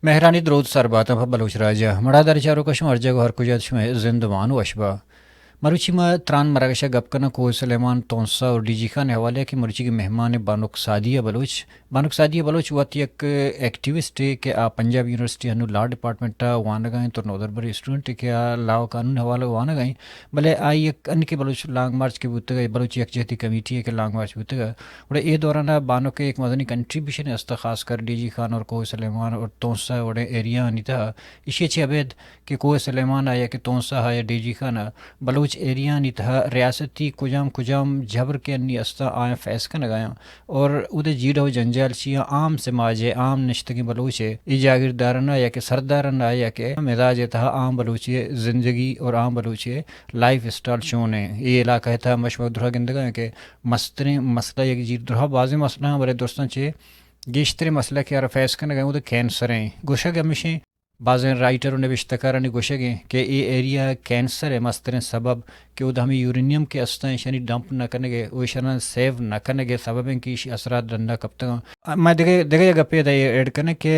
مہرانی درود سر باتاں پہ بلوچ راج ءَ۔ مڑادار چاروکاں، شما ہر جاگہ ءُ ہر کجا ات، شمئے زندمان وش با۔ مروچی ما تران مراگش ءَ گپ کناں کوہ سلیمان، تونسہ اور ڈی جی خان ءِ حوالے ءَ کہ مروچی کہ مہمان بانک سعدیہ بلوچ۔ بانک سعدیہ بلوچ وت یک ایکٹیوسٹے کہ آ پنجاب یونیورسٹی ہنو لا ڈپارٹمنٹ ءَ وانگ ءَ انت اور نودربر اسٹوڈنٹے کہ آ لا و قانون حوالہ وانگ ءَ انت، بلے آئی یک انکہ بلوچ لانگ مارچ کہ بوتگ ءَ، بلوچ یکجہتی کمیٹی ءِ کہ لانگ مارچ بوتگ ءَ، گڑا اے دوران ءَ بانک ءِ یک مزنیں کنٹریبیوشن است، خاص کر ڈی جی خان اور کوہ سلیمان اور تونسہ وڑیں ایریاانی تہا۔ ایشی ءَ چہ ابید کہ کوہ سلیمان ءَ یا کہ تونسہ ءَ یا ڈی جی خان ءَ بلوچ ایریاانی تہا ریاستی کجام کجام جبر کہ انی است آیاں فیس کنگ ءَ آیاں اور اود ءِ جیڑہ و جنجال چی آں، عام سماج ءِ، عام نشتگیں بلوچ ءِ، اے جاگیرداران ءَ یا کہ سرداران ءَ یا کہ مزاج ءِ تہا عام بلوچ ءِ زندگی اور عام بلوچ ءِ لائف اسٹائل چون ایں۔ اے علاقہ ءِ تہا ما شما درا گندگ ءَ آں کہ مستریں مسئلہ یک جیڑہ، درا بازیں مسئلہ آں، بلے درستاں چہ گیشتریں مسئلہ کہ آرا فیس کنگ ءَ آں، اود ءِ کینسر ایں۔ گوشگ ہمیش ایں، بازیں رائٹر و نبشتہ کارانی گوشگ ایں کہ اے ایریا کینسر ءِ مستریں سبب کہ اود ءِ ہمے یورینیم کہ است ایں، ایشانی ڈمپ نہ کنگ ءِ و ایشاناں سیو نہ کنگ ءِ سبب ایں کہ ایشی اثرات ڈنّا کپتگ آں۔ ما دگہ، دگہ یک گپے ادا ایڈ کنیں کہ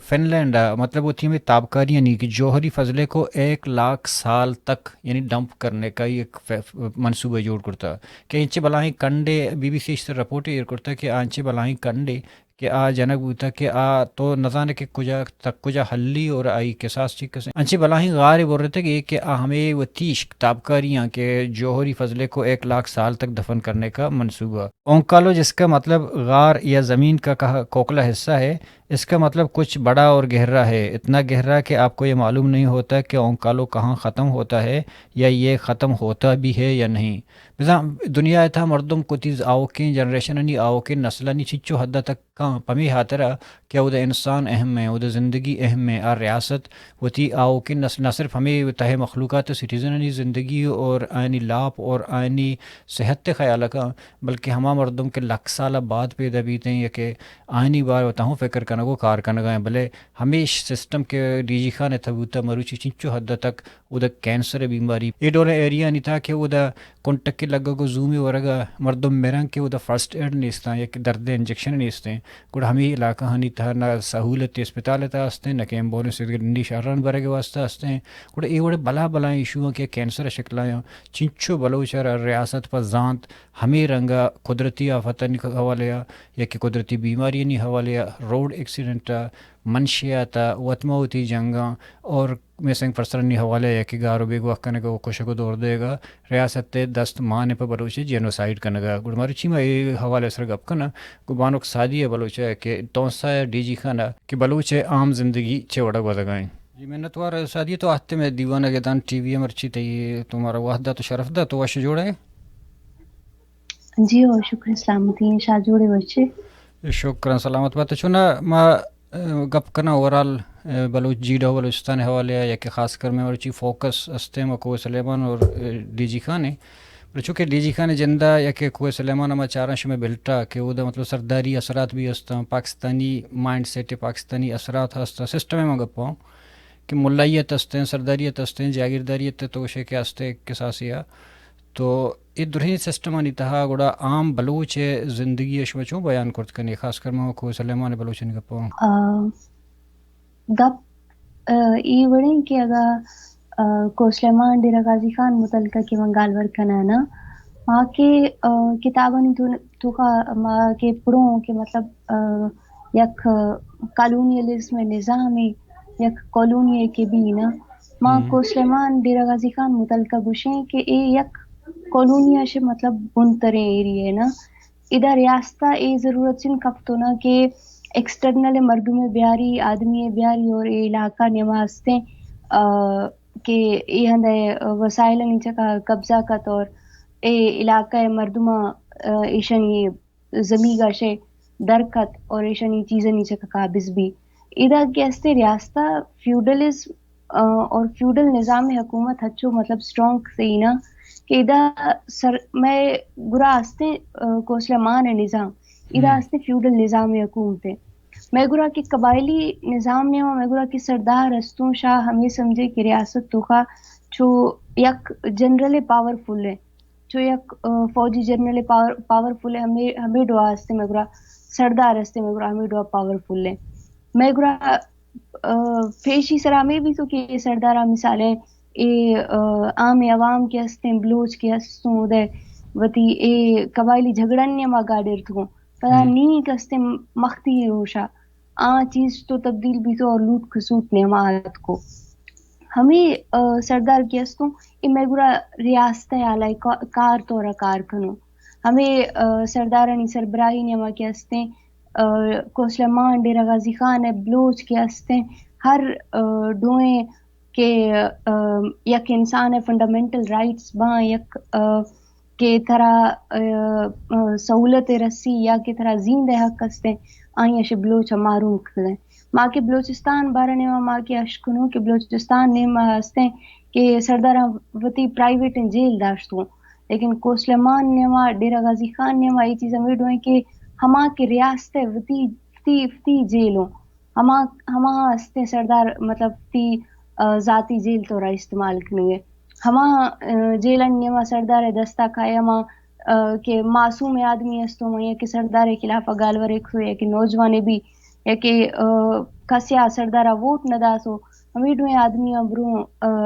فن لینڈ ءَ مطلب وتی ہمے تابکاریانی کہ جوہری فضلے کو ایک لاکھ سال تک یعنی ڈمپ کرنے کا ایک ف-، منصوبہ جوڑ کرتا کہ انچیں بلاہیں کنڈے، بی بی سی ءَ ایشی ءِ سرا رپورٹ ایر کرتا کہ آ انچیں بلاہیں کنڈے کہ آ جنگ بوتگ کہ آ تو نزانے کہ کجا تک کجا ہلی اور آئی کساس چی کسے۔ انچیں بلاہیں غارے برتگ اے کہ آ ہمے وتی تابکاریاں کہ جوہری فضلے کو ایک لاکھ سال تک دفن کرنے کا منصوبہ۔ اونکالو، جس کا مطلب غار یا زمین کا کہا-، کھوکھلا حصہ ہے، اس کا مطلب کچھ بڑا اور گہرا ہے، اتنا گہرا کہ آپ کو یہ معلوم نہیں ہوتا کہ اونکالو کہاں ختم ہوتا ہے یا یہ ختم ہوتا بھی ہے یا نہیں۔ بزاں دنیا ءِ تہا مردم کتی آؤکیں جنریشنانی، آؤکیں نسلانی چنچو حد ءَ تک کاں، پمے ہاترا کہ اود ءِ انسان اہم ایں، اود ءِ زندگی اہم ایں، آ ریاست وتی آؤکیں نسل، نہ صرف ہمے تہا مخلوقات ءِ سٹیزنانی زندگی اور آیانی لاپ اور آیانی صحت ءِ خیال ءَ کاں، بلکہ ہما مردم کہ لکھ سال ءَ بعد پیدا بیت ایں یا کہ آیانی بار ءَ تہوں فکر کنگ و کار کنگ ءَ ایں، بلے ہمیش سسٹم کہ ڈی جی خان ءِ تہا بوتا، مروچی چنچو حد ءَ تک اود ءِ کینسر ءِ بیماری، اے ڈولیں ایریاانی تہا کہ اود ءِ کنٹکے لگگ و زومے ورگ ءَ مردم مرن کہ اود ءِ فرسٹ ایڈ نیستاں، یک درد ءِ انجیکشن نیستیں، گڑا ہمے علاقہانی تہا نہ سہولت اسپتال ءِ تہا استیں، نہ کہ ایمبولینس ءِ گڈی شہران برگ ءِ واسطہ استیں۔ گڑا اے وڑ بلا بلائیں ایشو آں کہ کینسر ءِ شکل ءَ آں، چنچو بلوچ ءَ را ریاست پہ زانت ہمے رنگ ءَ قدرتی آفتانی حوالے ءَ یا کہ قدرتی بیماریانی حوالے ءَ، روڈ ایکسیڈنٹ ءَ، منشیات ءَ، وت ماں وتی جنگاں اور مسنگ پرسنانی حوالے ءَ یا کہ گار و بیگواہ کنگ ءَ و کشگ و دور دیگ ءَ ریاست ءِ دست مان پہ بلوچ ءِ جینوسائیڈ کنگ ءَ۔ گڑا مروچی ما اے حوالے ءِ سر گپ کناں گوں بانک سعدیہ بلوچ ءَ کہ تونسہ ءِ ڈی جی خان ءَ کہ بلوچ ءِ عام زندگی چے وڑ ءَ گوزگ ءَ ایں۔ جی منتوار سعدیہ، تو آتے مئے دیوان ءَ گدان ٹی وی ءَ، مرچی تئی تو مارا وہد دات و شرف دات، تو وش جوڑ ئے؟ جی ہو، شکر سلامتی، شاہ جوڑے وش ئے۔ شکراں، سلامت بات۔ چونا ما، ء، گپ کناں اوورال، ء، بلوچ جیڑہ و بلوچستان ء حوالے ء، یا کہ خاص کر مئے مرچی فوکس استیں ما کوہ سلیمان اور، ء، ڈی جی خان ء۔ بلے چونکہ ڈی جی خان ء جند ء یا کہ کوہ سلیمان ء ما چاراں شمئے بلٹ ء کہ اودا مطلب سرداری اثرات بھی استاں، پاکستانی مائنڈ سیٹ ء پاکستانی اثرات ہست، سسٹم ء ما گپ ء کہ ملائیت استیں، سرداریت استیں، جاگیرداریت تو گوشے کہ استیں کساسے ء۔ تو اے درہیں سسٹمانی تہا گڑا عام بلوچ ء زندگی ء شما چون بیان کرت کنے؟ خاص کر ما کوہ سلیمان ء بلوچانی گپ ء۔ آ، گپ، آ، اے وڑیں کہ اگاں، آ، کوہ سلیمان ڈیرہ غازی خان متعلقہ کہ من گالور کناں نا، ما کہ، آ، کتابانی تو، توکا ما کہ پڑھوں کہ مطلب، آ، یک کالونیلزم ء نظامے، یک کالونی ء کہ بی نا، ما ہم۔ کوہ سلیمان ڈیرہ غازی خان متعلقہ گوشیں کہ اے یک کالونی ء شہ مطلب بنتریں ایریہ ء نا۔ ادا ریاست ء اے ضرورت چن کپتو نا کہ ایکسٹرنل مردم ء بیاری، آدمی ء بیاری اور اے علاقہ نیما استیں، آ، کہ اے ہند ء وسائلانی چکا قبضہ کت اور اے علاقہ ء مردماں، آ، ایشانی زمیگ ء شے در کت اور ایشانی چیزانی چکا قابض بی۔ ادا کہ استیں ریاست ء فیوڈلزم، آ، اور فیوڈل نظام حکومت ہچو مطلب اسٹرانگ تھئی نا کہ ادا سر-، مئے گرا استیں، آ، کوہ سلیمان ء نظام، ادا ہم۔ استیں فیوڈل نظام حکومت ء۔ مئے گرا کہ قبائلی نظام نیاما، مئے گرا کہ سردار استوں، شاہ ہمے سمجھے کہ ریاست توکا چو یک جنرل پاورفل ء۔ چو یک، آ، فوجی جنرل پاور-، پاورفل ء، ہمے، ہمے ڈوا استیں مئے گرا، سردار استیں مئے گرا، ہمے ڈوا پاورفل ء۔ مئے گرا پیشی سرا ہمے بیتو کہ سردارا مثالیں اے عام عوام کہ استیں، بلوچ کہ استوں، دے وتی اے قبائلی جھگڑن نیما گاڈر تھو، پدا نی کہ استیں مختی ہوشا آ چیز تو تبدیل بیتو اور لوٹ کسوٹ نیما آتکو۔ ہمے سردار کہ استوں، اے مئے گورا ریاست آلائے کار طورا کار کنو۔ ہمے سردارانی سربراہی نیما کہ استیں، کوسلمان، ڈیرہ غازی خان ء بلوچ کہ استیں، ہر ڈوئیں کہ یک انسان ء فنڈامنٹل رائٹس باں، یک کہ ترا سہولت رسی یا کہ ترا زیند ء حق استیں، آئی اش بلوچ ء محروم کتگیں۔ ما کہ بلوچستان بارہ نیما ما کہ اشکنوں کہ بلوچستان نیما استیں کہ سرداراں وتی پرائیویٹ جیل داشتوں، لیکن کوسلمان نیما، ڈیرہ غازی خان نیما اے چیز ہمے ڈوئیں کہ ہما کہ ریاست ء وتی، وتی، وتی جیلوں، ہما، ہما استیں سردار، مطلب، وتی ذاتی جیل طورا استعمال کنگے۔ ہما جیلن نیما سردار دستا کھائے، ہما کہ معصوم آدمی استو، یا کہ سردار خلاف گالورے کھو، یا کہ نوجوانے بھی، یا کہ کسیا سردارا ووٹ نہ داسو، ہمے ڈوئیں آدمی آں بروں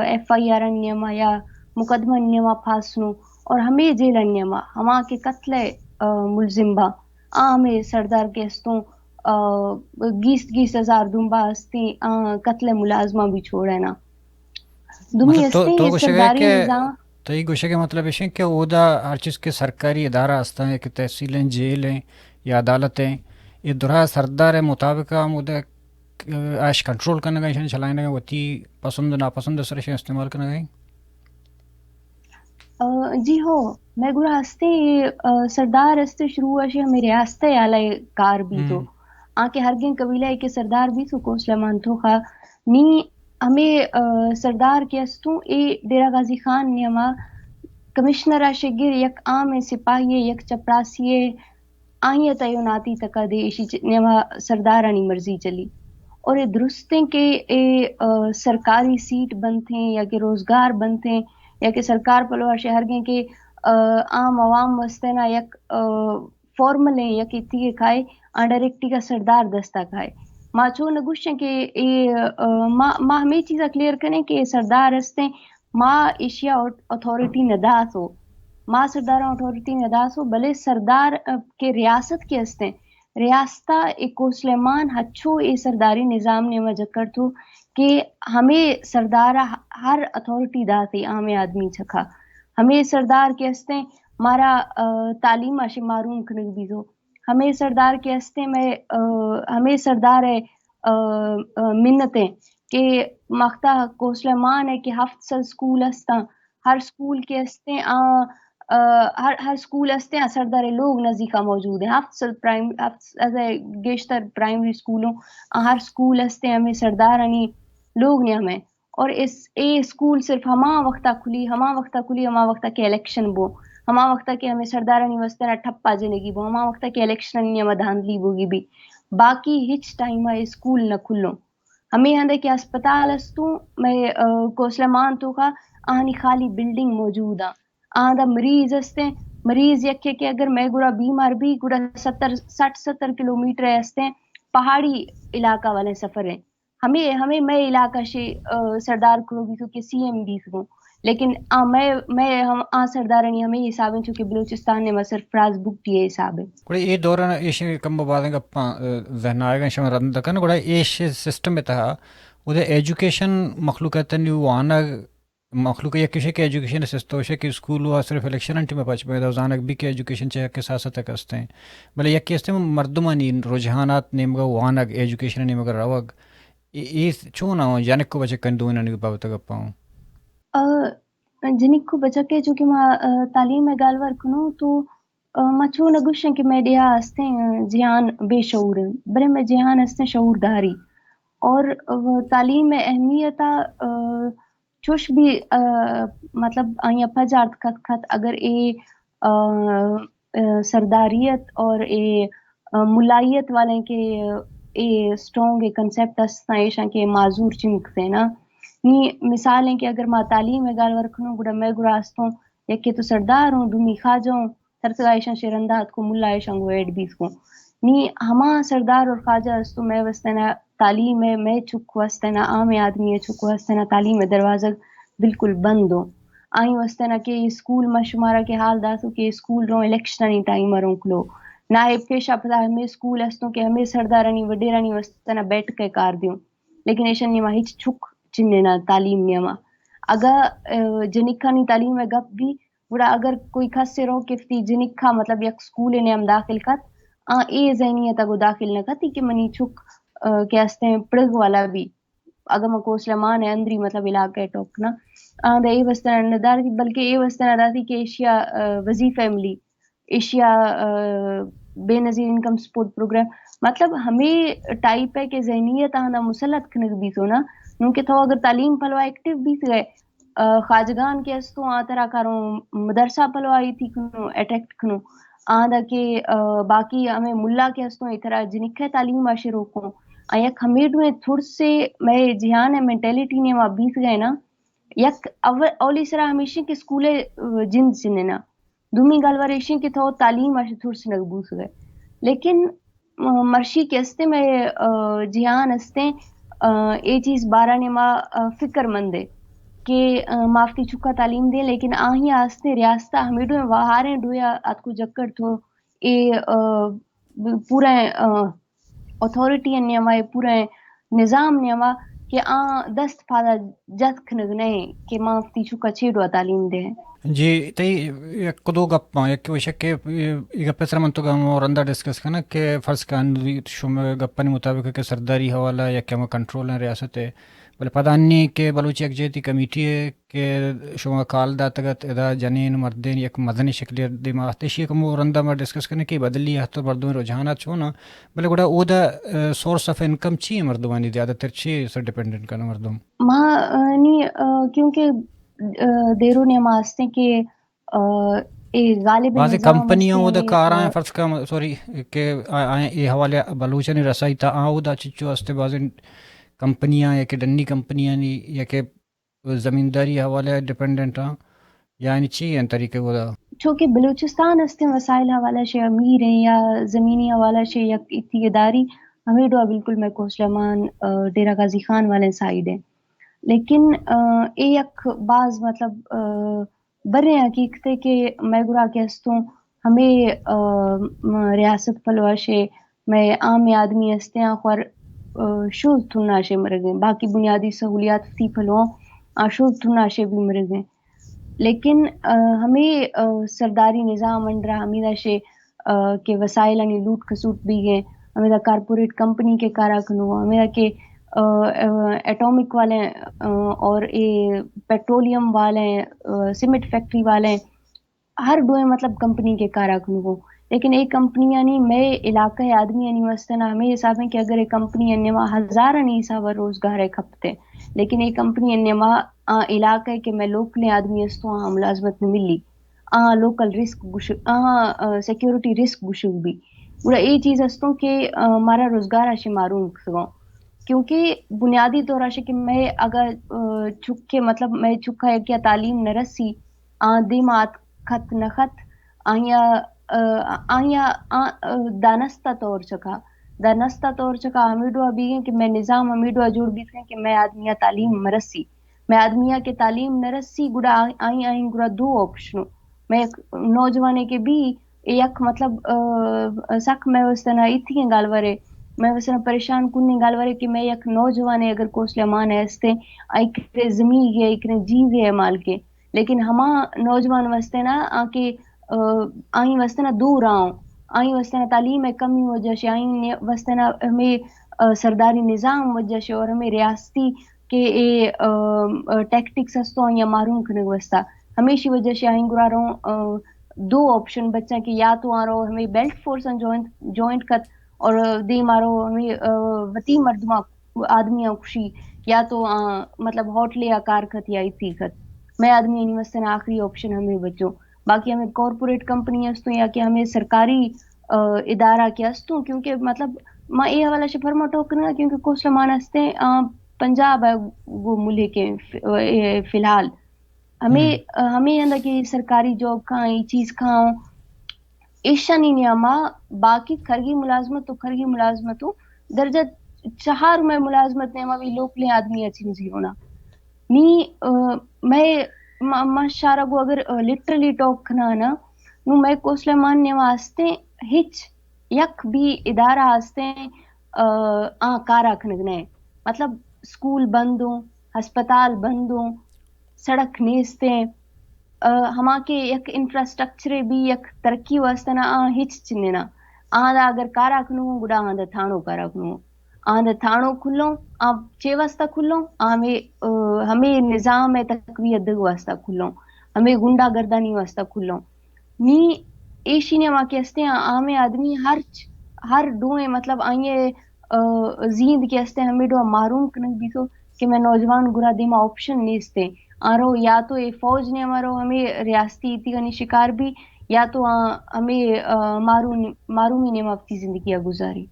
ایف آئی آر نیما یا مقدمہ نیما پھاسنو، اور ہمے جیل نیما ہما کہ قتل ملزم با، آ ہمے سردار کہ استوں، گیست گیست ہزار دنبا استیں، آ قتل ملازمہ بھی چھوڑینا۔ دومی مطلب تو، استیں تو گوشگئے سرداری کہ نظام۔ تئی گوشگ ء مطلب ایش انت کہ اودا ہر چیز کہ سرکاری ادارہ استاں، یا کہ تحصیلیں، جیلیں یا عدالتیں، اے درا سردار ء مطابق ہم اودا اش کنٹرول کنگ ء، ایشانی چلائینگ ء، وتی پسند و ناپسند ء سر ایشاں استعمال کنگ ء۔ جی ہو، مئے گورا ہستے، سردار ہستے شروع ء شے ہمے ریاست ء آلہ کار بیتو۔ آ کہ ہرگیں قبیلہ ء کہ سردار بیتو، کوسلمان توخا نی ہمے سردار کہ استوں، اے ڈیرہ غازی خان نیاما کمشنر ء شگر یک عام سپاہی ء، یک چپراسی ء، آئی ء تعیناتی تکا دے، ایشی نیاما سردارانی مرضی چلی۔ اور اے درستیں کہ اے سرکاری سیٹ بنتیں یا کہ روزگار بنتیں یا کہ سرکار پلوا شہرگیں کہ عام عوام واسطے نا یک فارمل ایں یا کہ تیے کھائے، آ ڈائریکٹی کا سردار دستا کھائے۔ ما چو نہ گوشیں کہ اے، ما، ما ہمے چیزا کلیئر کنیں کہ اے سردار ہستیں، ما ایشیا اتھارٹی نہ داسو، ما سرداراں اتھارٹی نہ داسو، بلے سردار کہ ریاست کہ ہستیں، ریاستا اے کوسلمان ہچو اے سرداری نظام نیما جکڑتو کہ ہمے سردارا ہر اتھارٹی داتے عام آدمی چکا۔ ہمے سردار کہ ہستیں مارا تعلیم آشے معروم کنگ بیتو۔ ہمے سردار کہ ہستیں مئے، ہمے سردار ء منتیں کہ مختا کوسلمان ء کہ ہفت سد سکول ہستاں، ہر سکول کہ ہستیں آ، ہر، ہر سکول ہستیں آ سردار ء لوگ نزیکا موجود ہیں۔ ہفت سد پرائم، ہفت سد گیشتر پرائمری سکولوں آ ہر سکول ہستیں ہمے سردارانی لوگ نیامیں۔ اور اس، اے اسکول صرف ہما وختا کھلی، ہما وختا کھلی، ہما وختا کہ الیکشن بو، ہما وختا کہ ہمے سردارانی واسطے نا ٹھپا جنگی بو، ہما وختا کہ الیکشن نیاما دھاندلی بوگی بی۔ باقی ہچ ٹائم آ اسکول نہ کھلوں۔ ہمے ہندے کہ اسپتال استوں، مئے کوسلمان توخا آہانی خالی بلڈنگ موجود آں۔ آہاں دا مریض استیں، مریض یکے کہ اگر مئے گورا بیمار بی، گڑا ستر، سٹھ ستر کلومیٹر استیں، پہاڑی علاقہ والے سفر ہیں۔ ہمے، ہمے مئے علاقہ شے سردار کھڑو بیتو کہ سی ایم بیتگوں، لیکن آ مئے، مئے ہم آ سردارانی ہمے حساب ہیں، چونکہ بلوچستان نے ما صرف فراز بگٹی حساب ہے۔ گڑا اے دوران ایش کم و بازیں گپاں ذہن آئیگا شما رند کن، گڑا ایش سسٹم تہا وہ ایجوکیشن مخلوق تنی وانگ مخلوق یک کشے کہ ایجوکیشن سسٹم ہوشے کہ اسکول ہوا صرف الیکشن ٹیم پچ پیدا زانگ بھی کہ ایجوکیشن چہ کہ سیاست تک ہستیں، بلے یک ہستیں مردمانی رجحانات نیمگا وانگ، ایجوکیشن نیمگا روگ، اے، اے چون آں؟ جنک و بچکانی دوئینانی بابت گپا ہوں۔ جنک و بچکے چونکہ ما تعلیم گالور کنوں تو ما چو نہ گوشیں کہ مئے ڈیہا ہستیں جہان بے شعور ہیں، بلے مئے جہان ہستیں شعورداری۔ اور تعلیم اہمیت چوش بھی، مطلب، آئیاں پجارت کت کت اگر اے سرداریت اور اے ملائیت والیں کہ اے اسٹرانگ اے کنسپٹ است، ایشاں کہ معذور چمک دینا۔ نی مثال ہیں کہ اگر ما تعلیم گالور کنوں، گڑا مئے گراستوں یکے تو سردار ہوں، دومی خواجہ ہوں، ترتگا ایشاں شیرندہ اتکو، ملا ایشاں گو ایڈ بیت کو۔ نی ہما سردار اور خواجہ استو مئے وستنا تعلیم ء، مئے چک واسطہ نا، عام آدمی ء چک واسطہ نا تعلیم ء دروازگ بالکل بند ہوں۔ آئی واسطہ نا کہ اسکول، ما شمارا کہ حال داتو کہ اسکول رو الیکشنانی ٹائم ء رونکلو۔ نائب پیشا پدا ہمے اسکول استوں کہ ہمے سردارانی وڈیرانی واسطہ نا بیٹھک ء کار دیوں۔ لیکن ایشان نیما ہچ چک چننا تعلیم نیما۔ اگا، ا، جنکانی تعلیم ء گپ بھی، گڑا اگر کوئی کس رو کہ وتی جنکا مطلب یک اسکول نیام داخل کت، آ اے ذہنیت ء گو داخل نہ کتی کہ منی چک، ا، کہ استیں پڑگ والا بھی۔ اگاں ما کوسلمان ء اندری مطلب علاقہ ء ٹوک کناں، آ دے اے واسطہ نہ داتی، بلکہ اے واسطہ نہ داتی کہ ایشیا، ا، وظیفہ ملی، ایشیا، ا، بے نظیر انکم سپورٹ پروگرام، مطلب ہمے ٹائپ ء کہ ذہنیت آندا مسلط کنگ بیتو نا، نوں کہ تو اگر تعلیم پلوا ایکٹیو بیت گئے، ا، خواجگان کہ استوں آ ترا کاروں مدرسہ پلوا ایتی کنوں، اٹیکٹ کنوں، آندا کہ، ا، باقی ہمے ملا کہ استوں اے ترا جنکہ تعلیم آ شروع کوں، آ یک ہمے ڈوئیں تھرسے مئے جہان ء مینٹیلٹی نیما بیت گئے نا، یک اول، اولی سرا ہمیشی کہ اسکول ء جند چننا، دومی گالوار ایشی کہ تو تعلیم اش تھرس نگ بوس گئے۔ لیکن، م-، مرشی کہ استیں مئے، ا، جہان استیں، ا، اے چیز بارہ نیما، ا، فکر مندے کہ، ا، مافتی چکا تعلیم دیں، لیکن آہی آستیں ریاستہ ہمیں ڈوئیں وہاریں ڈویا اتکو جکڑ تو اے، ا، پورا، ا، اتھارٹی نیما، اے پورا نظام نیما کہ آ دست پادا جت کنگ نہ کہ ما وتی چکا چے ڈوا تعلیم دے۔ جی، تئی یک دو گپاں، یک وشک کہ اے گپ سر من تو گم رندا ڈسکس کناں کہ فرض کن شما گپانی مطابق کہ سرداری حوالہ یا کہ ہم کنٹرول ہیں ریاست ہے، بلے پدا انی کہ بلوچ یکجہتی کمیٹی ہے کہ شما کال داتگ ات، ادا جنین مردین یک مزنیں شکلے دیما اتش، یک ہمو رندا ما ڈسکس کنیں کہ بدلی ات، مردم رجحانات چون آں، بلے گڑا اودا، ا، سورس آف انکم چی ہے مردمانی، زیادہ تر چی سر ڈیپینڈنٹ کناں مردم؟ ما، ا، نی، ا، کیونکہ، ا، دیرو نے ما ہستیں کہ، ا، اے غالب بازیں نظام کمپنیاں ہستیں اودا کار آں، اور فرض کن، سوری، کہ آ-، آ-، اے حوالے بلوچانی رسائی تا آ اودا چچو ہستے بازیں کمپنیاں یا کہ ڈنی کمپنیاں نی یا کہ زمینداری حوالے ڈیپینڈنٹ آں، یعنی چی ہیں طریقے گدا؟ چونکہ بلوچستان استیں وسائل حوالہ شے امیر ہیں یا زمینی حوالہ شے یک اتنی اداری ہمیں ڈوا بالکل میں کوسلمان، ا، ڈیرہ غازی خان والے سائیڈ ہیں۔ لیکن، ا، اے یک باز مطلب، ا، بریں حقیقت ہے کہ میں گرا کہ استوں ہمیں، ا، م-، ریاست پلوا شے، مئے عام آدمی ہستیں آ خور، ا، شوز تھنا شے مرگیں، باقی بنیادی سہولیات وتی پلو آ شوز تھنا شے بھی مرگیں۔ لیکن، ا، ہمیں، ا، سرداری نظام انڈرا ہمیدا شے، ا، کہ وسائلانی لوٹ کسوٹ بیگیں، ہمیدا کارپوریٹ کمپنی کے کارا کنو، ہمیدا کہ، ا، ا، ایٹامک والے، ا، اور اے پیٹرولیم والے، ا، سیمنٹ فیکٹری والے، ہر ڈوئیں مطلب کمپنی کے کارا کنگو۔ لیکن اے کمپنیانی مئے علاقہ آدمیانی واسطہ نا ہمیں حساب ہیں کہ اگر اے کمپنی انما ہزارانی حساب روزگار ہے کھپتے، لیکن اے کمپنی انما آ علاقہ کہ مئے لوکلیں آدمی استوں آ ملازمت نہ ملی، آ لوکل رسک گش-، آ، آ، سیکیورٹی رسک گشگ بی۔ گڑا اے چیز استوں کہ، آ، مارا روزگار آ شے محروم کتگوں۔ کیونکہ بنیادی طور آ شے کہ مئے اگر، آ، چکے مطلب مئے چکا یک یا تعلیم نہ رسی، آ دیما آت کھت نہ کھت، آئیا، ا، آئیا، آ، ا، دانستہ طور چکا، دانستہ طور چکا ہمیں ڈوا بیگیں کہ مئے نظام ہمیں ڈوا جوڑ بیتگیں کہ مئے آدمیا تعلیم مرسی، مئے آدمیا کہ تعلیم نہ رسی، گڑا آ-، آئی، آئی گڑا دو آپشنو۔ مئے یک نوجوانے کہ بھی اے یک مطلب، ا، سک مئے واسطہ نا اتکیں گالورے، مئے واسطہ نا پریشان کنیں گالورے کہ مئے یک نوجوانے اگر کوسلے مان ہے استے، آئی کرے زمین گے، آئی کرے جیوے ہے مال کے۔ لیکن ہما نوجوان واسطے نا آ کہ، ا، آئی واسطے نا دو راہ ہوں، آئی واسطے نا تعلیم ء کمی وجہ سے، آئی نے واسطے نا ہمیں، ا، سرداری نظام وجہ سے اور ہمیں ریاستی کہ اے، ا، ا، ٹیکٹکس استو آئی محروم کنگ واسطہ، ہمیشی وجہ سے آئی گرا رہوں، ا، دو آپشن بچاں کہ یا تو آ رو ہمیں بیلٹ فورس جوائنٹ، جوائنٹ کت اور دیم آ رو ہمیں، ا، وتی مردماں آدمی آ خوشی یا تو آ، مطلب ہوٹلے آ کار کت یا ایتی کت۔ مئے آدمی آنی واسطے نا آخری آپشن ہمیں بچو۔ باقی ہمیں کارپوریٹ کمپنی استوں یا کہ ہمیں سرکاری، ا، ادارہ کہ استوں، کیونکہ مطلب ما اے حوالہ سے پرما ٹوک کنگا کیونکہ کوسلمان استیں، آ، پنجاب ہے وہ ملک ہیں ف-، اے، فی الحال۔ ہمیں، ہم۔ ہمیں اندر کہ سرکاری جاب کھاں، یہ چیز کھاں، ایشانی نیاما باقی کرگی ملازمت تو کرگی ملازمت تو درجہ چہار مئے ملازمت نیما بھی لوکلیں آدمی ءَ چنزی ہونا۔ نی، آ، مئے، ما، ما شارا گو اگر، آ، لٹرلی ٹاک کھنا نا، نو مئے کوسلمان نیما ہستیں ہچ یک بھی ادارہ ہستیں، آ، آ کارا کھنگ نئے۔ مطلب، سکول بند ہوں، ہسپتال بند ہوں، سڑک نیستیں، آ، ہما کہ یک انفراسٹرکچرے بھی یک ترقی واسطہ نا، آ ہچ چننا۔ آ دا اگر کارا کھنو، گڑا آ دا تھانو کارا کھنو۔ آ دا تھانو کھلوں، آ چے واسطہ کھلوں؟ آ ہمیں، آ، ہمیں نظام ءِ تقویت دگ واسطہ کھلوں، ہمیں گنڈا گردانی واسطہ کھلوں۔ نی ایشی نے ہما کہ ہستیں، آ ہمیں آدمی ہر چ-، ہر ڈوئیں، مطلب، آئیے، آ، زیند کہ ہستیں، ہمیں ڈو محروم کنگ بیتو کہ میں نوجوان گرا دیما آپشن نیستیں۔ آ رو یا تو اے فوج نے ہما رو ہمیں ریاستی ایتیگانی شکار بھی، یا تو آ ہمیں، آ، محروم-، محرومی نے ہما وتی زندگی ءَ گزاری۔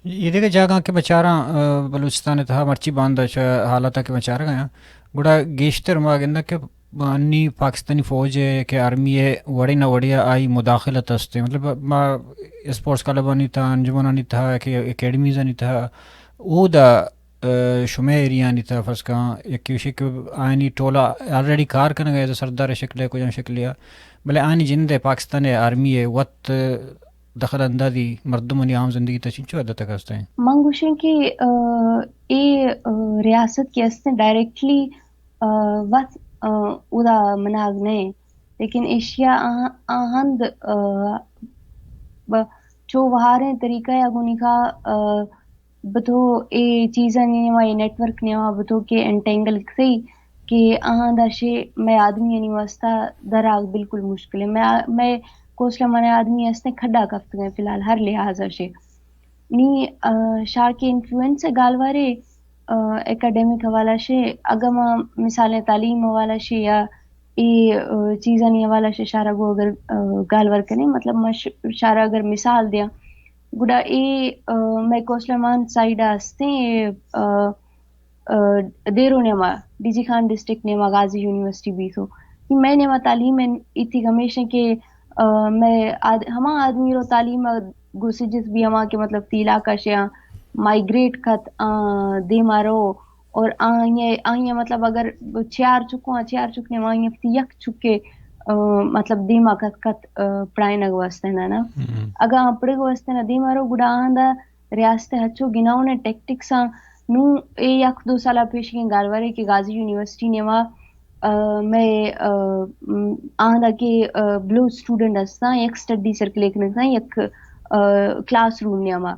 اے دگہ جاگہاں کہ بچاراں، آ، بلوچستان ءِ تہا مرچی باندا چہ حالاتاں کہ بچارگ ءَ آں، گڑا گیشتر ما گنداں کہ انی پاکستانی فوج ءِ کہ آرمی ءِ وڑے نہ وڑے ءَ آئی مداخلت است۔ مطلب، ما اسپورٹس کلبانی تہا، انجمنانی تہا، کہ اکیڈمیزانی تہا، اودا، آ، شمئے ایریانی تہا فرض کن، یکے گوشے کہ آیانی ٹولہ آلریڈی کار کنگ ءَ، سردار ءِ شکل ءَ، کجام شکل ءَ، بلے آیانی جند ءَ پاکستان ءِ آرمی ءِ وت دخل اندازی مردمانی عام زندگی تہا چنچو حد تک است ایں؟ من گوشیں کہ، آ، اے، آ، ریاست کہ استیں ڈائریکٹلی، آ، وت، آ، اودا مناگ نہ ایں، لیکن ایشیا آ-، آہند، آ، ب-، چو وہاریں طریقہ یا گونی کا، آ، بتو اے چیزانی نیما، اے نیٹ ورک نیما بتو کہ انٹینگل کثئی کہ آہاں دا شے مئے آدمیانی واسطہ دراگ بالکل مشکل ایں۔ مئے، مئے کوسلمان ءِ آدمی استیں کھڈا کفتگیں فی الحال ہر لحاظ ءَ شے۔ نی، آ، شار کہ انفلوئنس ءِ گالوارے، آ، اکیڈیمک حوالہ شے، اگاں ما مثالیں تعلیم حوالہ شے یا اے، آ، چیزانی حوالہ شے شارا گو اگر، آ، گالوار کنیں، مطلب ما ش-، شارا اگر مثال دیاں، گڑا اے، آ، مئے کوسلمان سائیڈ ءَ استیں، اے، آ، آ، دیرو نیما، ڈی جی خان ڈسٹرکٹ نیما غازی یونیورسٹی بیتو۔ نی مئے نیما تعلیم ءِ ایتیگ ہمیش ایں کہ، آ، مئے آد-، ہما آدمی رو تعلیم ءَ گوسجت بھی ہما کہ مطلب تی علاقہ شے آں مائیگریٹ کت، آ، دیما رو اور آئیے، آئیے مطلب اگر چیار چکو آں، چیار چک نیما آئیے وتی یک چکے، آ، مطلب دیما کت کت، آ، پڑھائینگ واسطے نا نا۔ ہم۔ اگاں پڑھگ واسطے نا دیما رو گڑا آندا ریاست ءِ ہچو گناؤن ءِ ٹیکٹکس آں۔ نوں اے یک دو سال ءَ پیشگیں گالوارے کہ غازی یونیورسٹی نیما، آ، مئے، آ، م، آہاں دا کہ، آ، بلوچ اسٹوڈنٹ استاں، یک اسٹڈی سرکل ءِ کنگ ءَ، یک، آ، کلاس روم نیاما۔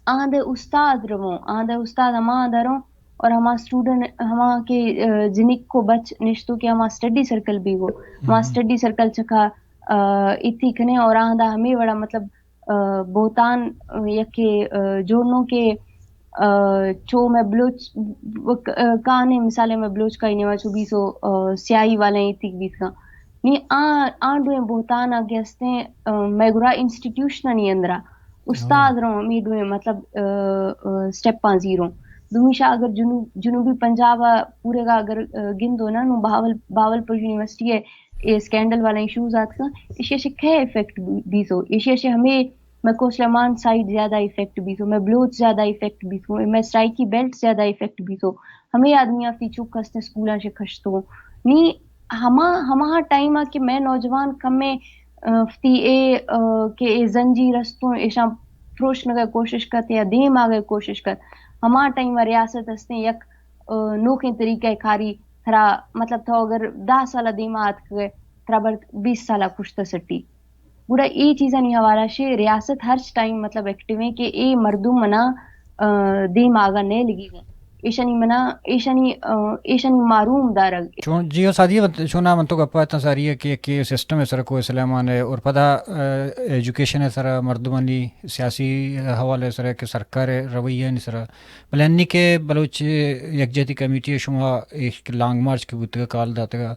آہاں دے استاد روں، آہاں دے استاد ہما آہاں دا روں اور ہما اسٹوڈنٹ، ہما کہ، آ، جنک کو بچ نشتو کہ ہما اسٹڈی سرکل بیگو، ہما ہم۔ اسٹڈی سرکل چکا، آ، ایتی کنے اور آہاں دا ہمے وڑا مطلب آ، بہتان، آ، یکے، آ، جوڑنوں کہ، آ، چو مئے بلوچ، آ، کانے مثالے مئے بلوچ کائی نیما چو بیسو، آ، سیاہی والے ایتیگ بیت کن۔ نی آ، آ ڈوئیں بہتان آ کہ ہستیں، آ، مئے گڑا انسٹیٹیوشنانی اندرا استاد ہاں۔ روں ہمے ڈوئیں مطلب، آ، آ، سٹیپاں زیروں۔ دومی شا اگر جنوب-، جنوبی پنجاب آ پورے گا اگر، آ، گندو نا نوں بہاول-، بہاولپور یونیورسٹی ءِ اے اسکینڈل والا ایشوز آتکاں، ایشی ءَ شے کئے افیکٹ بی-، بیتو؟ ایشی ءَ شے ہمے مئے کوسلمان سائیڈ زیادہ افیکٹ بیتو، مئے بلوچ زیادہ افیکٹ بیتو، مئے سرائیکی بیلٹ زیادہ افیکٹ بیتو۔ ہمے آدمی آ وتی چک ہستیں اسکولاں شے کشتو۔ نی ہما، ہما ٹائم آ کہ مئے نوجوان کمے، آ، وتی اے، آ، کہ اے زنجیر استوں، ایشاں پروشنگ ءِ کوشش کت یا دیم آگ ءِ کوشش کت، ہما ٹائم آ ریاست ہستیں یک، آ، نوکیں طریقہ کاری ترا، مطلب، تو اگر دہ سال ءَ دیما آتکگ ئے، ترا بر بیست سال ءَ کشتہ سٹی۔ گڑا اے چیزانی حوالہ شے ریاست ہرچ ٹائم، مطلب، ایکٹیو ایں کہ اے مردم منا، آ، دیم آگا نئے لگی گوں۔ ایشانی منا، ایشانی، آ، ایشانی معروم دارگ۔ چون، جی او سادی، چونا من تو گپا اتاں ساری ہے کہ، کہ سسٹم ءِ سرا کوہ سلیمان ءِ اور پدا، آ، ایجوکیشن ءِ سرا مردمانی سیاسی حوالے ءِ سرا کہ سرکار ءِ رویہ آنی سرا بلے انی کہ بلوچ یکجہتی کمیٹی ءَ شما ایش کہ لانگ مارچ کہ بوتگ ءَ کال داتگ ءَ،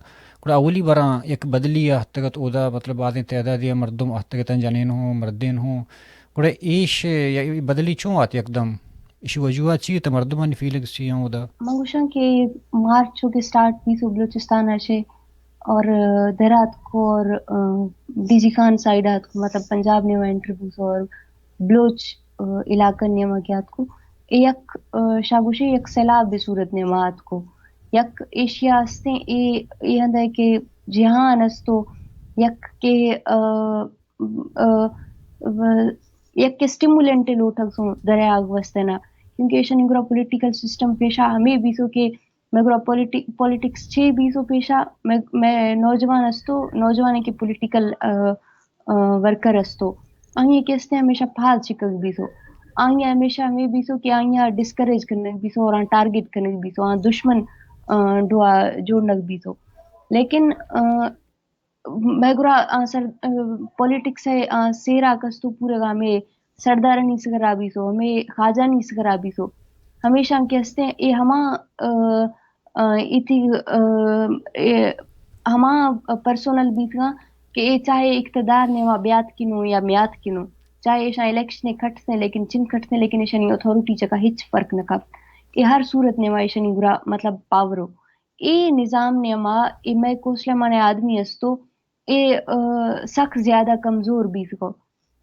گڑا اولی براں یک بدلی ءَ اتکگ ات، اودا مطلب بازیں تعدادے ءَ مردم اتکگ اتنت، جنین ہوں، مردین ہوں۔ گڑا ایش، اے بدلی چون آت یکدم؟ ایشی وجوہات چی ات؟ مردمانی فیلنگز چی آں اودا؟ من گوشاں کہ مارچ چو کہ سٹارٹ بیت و بلوچستان ءَ چہ اور دراتک اور، آ، ڈی جی خان سائیڈ ءَ اتک، مطلب پنجاب نیوا انٹر بوت اور بلوچ علاقہ نیما کہ آتکو، اے یک، شاگوشے یک سیلاب بے صورت نیما آتکو۔ یک ایشیا استیں، اے اے ہندے کہ جہان استو، یک کہ یک اسٹیمولنٹ لوٹگ سوں دریاگ وستنا، کیونکہ ایشانی گرا پولیٹیکل سسٹم پیشا ہمیں بیسو کہ مئے گورا پولیٹکس چے بیثو پیشا، مئے نوجوان استو، نوجوان کہ پولیٹیکل ورکر استو، آئی کہ استیں ہمیشہ پھاد چکگ بیثو۔ آئی ہمیشہ ہمیں بیثو کہ آئی ڈسکریج کنگ بیثو اور ٹارگٹ کنگ بیثو، آ دشمن ڈوا جوڑنگ بیثو۔ لیکن مئے گورا آ سر پولیٹکس ء آ سیراک استو پورگا ہمے سردارانی سگرا بیثو، ہمے خواجہانی سگرا بیثو۔ ہمیشاں کہ استیں اے ہما ایتی ہما پرسونل بیثگاں کہ اے چاہے اقتدار نیما بیات کنو یا میات کنو، چاہے ایشاں الیکشن کھٹتیں لیکن چن کھٹتیں لیکن ایشانی اتھارٹی چکا ہچ فرق نہ کپت۔ اے ہر صورت نیما ایشانی گورا مطلب پاورو۔ اے نظام نیما اے مئے کوسلمان آدمی استو، اے سک زیادہ کمزور بیثگو۔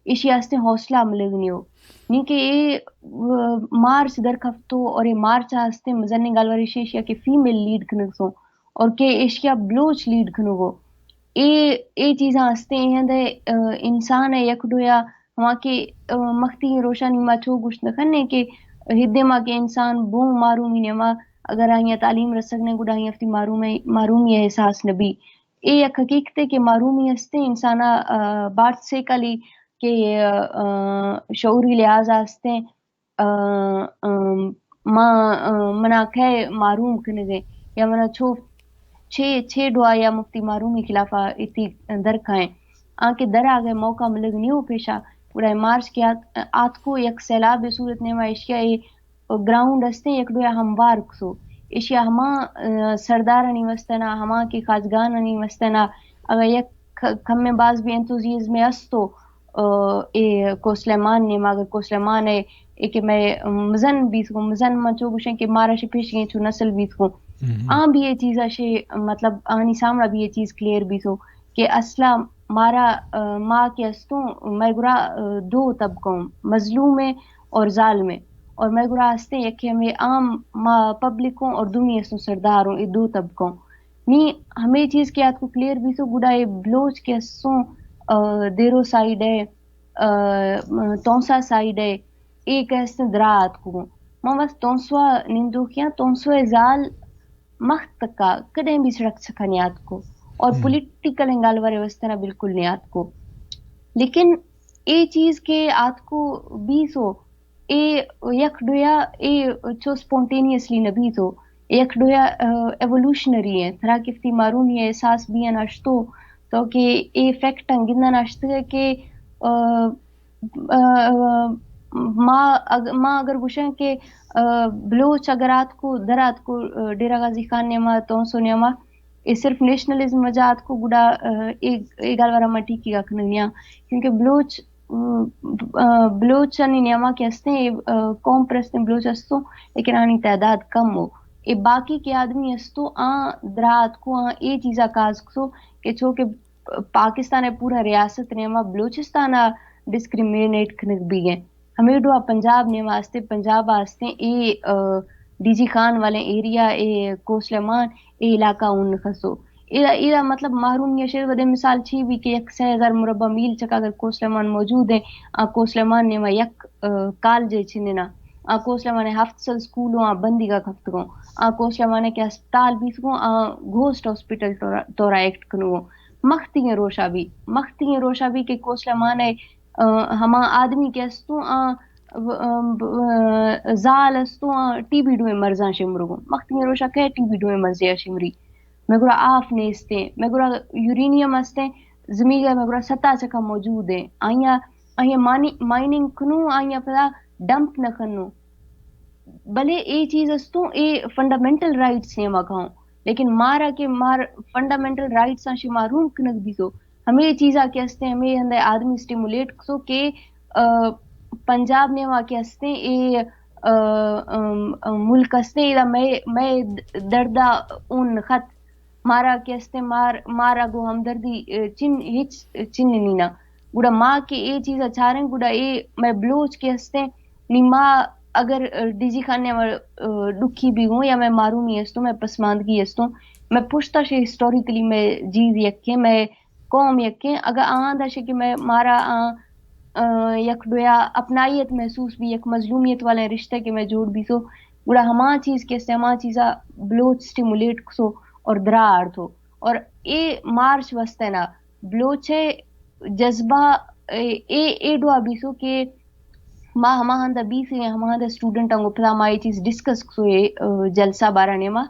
ایشی آستیں حوصلہ ملگ نیو۔ نی کہ اے مارچ در کفتو اور اے مارچ آستیں مزنیں گالوار ایشی ایشیا کہ فیمیل لیڈ کنگ سو اور کہ ایشیا بلوچ لیڈ کنگو۔ اے اے چیزاں استیں اے ہندے انسان ہے یک ڈویا ہما کہ مختی روشانی ما چو گوشت نہ کنے کہ ہدے ما کہ انسان بو معرومی نے ما اگر آئی تعلیم رسگ نے گڈا آئی ہفتی معرومی معرومی احساس نبی۔ اے یک حقیقتے کہ معرومی استیں انسانا بارت سے کلی کہ شعوری لحاظا استیں ما منا کئے معروم کنگے یا منا چو چے چے ڈوا یا مفتی معرومی خلافا اتی در کائیں۔ آ کہ در آگے موقع ملگ نیو پیشا گڑا مارچ کہ آتکو یک سیلاب صورت نیما ایشیا اے گراؤنڈ استیں یک ڈویا ہموار کسو۔ ایشیا ہما سردارانی وستنا ہما کہ خاجگانانی وستنا اگر یک کمیں باز بھی انتوزیزم استو اے کوسلمان نیما اگر کوسلمان اے اے کہ مئے مزن بیثگو مزن من چو گوشیں کہ مارا شی پیشگیں چو نسل بیثگو۔ آ بھی اے چیزا شی مطلب آنی سامنا بھی اے چیز کلیئر بیثو کہ اصلا مارا ما کہ استوں مئے گرا دو طبقوں مظلوم ہے اور ظالم ہے اور مئے گرا استیں یکے ہمیں عام ما پبلکوں اور دومی استوں سرداروں اے دو طبقوں۔ نی ہمیں چیز کہ آتکو کلیئر بیثو گڈا اے بلوچ کہ استوں دیرو سائیڈ ہے تونسا سائیڈ ہے اے کہ استیں درا آتکو۔ ما بس تونسوا نندوکیاں تونسوا زال مخت تکا کدیں بھی سڑک چکا نیاتکو اور پولیٹیکل انگال ورے وستنا بالکل نیاتکو۔ لیکن اے چیز کہ آتکو بیثو اے یک ڈویا اے چو سپونٹینیسلی نہ بیثو، یک ڈویا ایولوشنری ہیں۔ ترا کفتی معرومی احساس بھی ہیں اشتو تو کہ اے فیکٹ گندن اشتگ کہ ما اگ ما اگر گوشاں کہ بلوچ اگر آتکو در آتکو ڈیرہ غازی خان نیما تونسو نیما اے صرف نیشنلزم وجہ آتکو گڈا اے گال ورا ما ٹھیکی گا کنگنیا کیونکہ بلوچ بلوچانی نیاما کہ استیں قوم پرستیں بلوچ استو لیکن آنی تعداد کم ہو۔ اے باقی کہ آدمی استو آ درا آتکو آ اے چیزا کاز کسو کہ چو کہ پاکستان ء پورا ریاست نیما بلوچستان ء ڈسکریمنیٹ کنگ بیگ ء۔ ہمے ڈوا پنجاب نیما استیں، پنجاب ء استیں اے ڈی جی خان والے ایریا اے کوسلمان اے علاقہ اون خسو۔ ایدا ایدا مطلب محرومی ء شعر ودے مثال چی بھی کہ یک سئے ہزار مربع میل چکا اگر کوسلمان موجود ہے آ کوسلمان نیما یک کالجے چننا آ کوسلمان ہفت سال سکولوں آ بندیگا کپتگوں آ کوسلمان کے اسپتال بیتگوں آ گھوسٹ ہاسپٹل طورا ایکٹ کنگوں۔ مختی روشا بھی مختی روشا بھی کہ کوسلمان ہما آدمی کہ استوں آ زال استوں آ ٹی بی ڈوئیں مرضاں شمرگوں۔ مختی روشا کہ ٹی بی ڈوئیں مرضیا شمری۔ مئے گورا آف نیستیں، مئے گورا یورینیم استیں، زمیگ ء مئے گورا ستا چکا موجود ہیں۔ آئیا آئیا مائننگ کنوں آئیا پدا ڈمپ نہ کنوں۔ بلے اے چیز استوں اے فنڈامنٹل رائٹس نیما کہوں، لیکن مارا کہ مار فنڈامنٹل رائٹس آں شی محروم کنگ بیتو۔ ہمے چیزا کہ استیں ہمے ہندے آدمی اسٹیمولیٹ کسو کہ پنجاب نیما کہ استیں اے ملک استیں ادا مئے مئے دردا اون خط مارا کہ استیں مار مارا گو ہمدردی چن ہچ چن نینا۔ گڑا ما کہ اے چیز ءَ چاریں، گڑا اے مئے بلوچ کہ ہستیں، نی ما اگر ڈیجی خانے ءَ ڈکھی بیگوں یا مئے محرومی استوں، مئے پسماندگی استوں، مئے پشت ءَ شے ہسٹوریکلی مئے جیز یکیں، مئے قوم یکیں، اگاں آہاں داشے کہ مئے مارا آ، آ، یک ڈویا اپنائیت محسوس بی، یک مظلومیت والیں رشتہ کہ مئے جوڑ بیسو، گڑا ہما چیز کہ استیں، ہما چیزا بلوچ سٹیمولیٹ کسو اور درا آڑتو۔ اور اے مارچ واسطے نا بلوچ ءِ جذبہ اے، اے، اے ڈوا بیسو کہ ما ہما ہندا بیسیں، ہما ہندا اسٹوڈنٹاں گوں پدا ما اے چیز ڈسکس کسو اے، آ، جلسہ بارہ نیما۔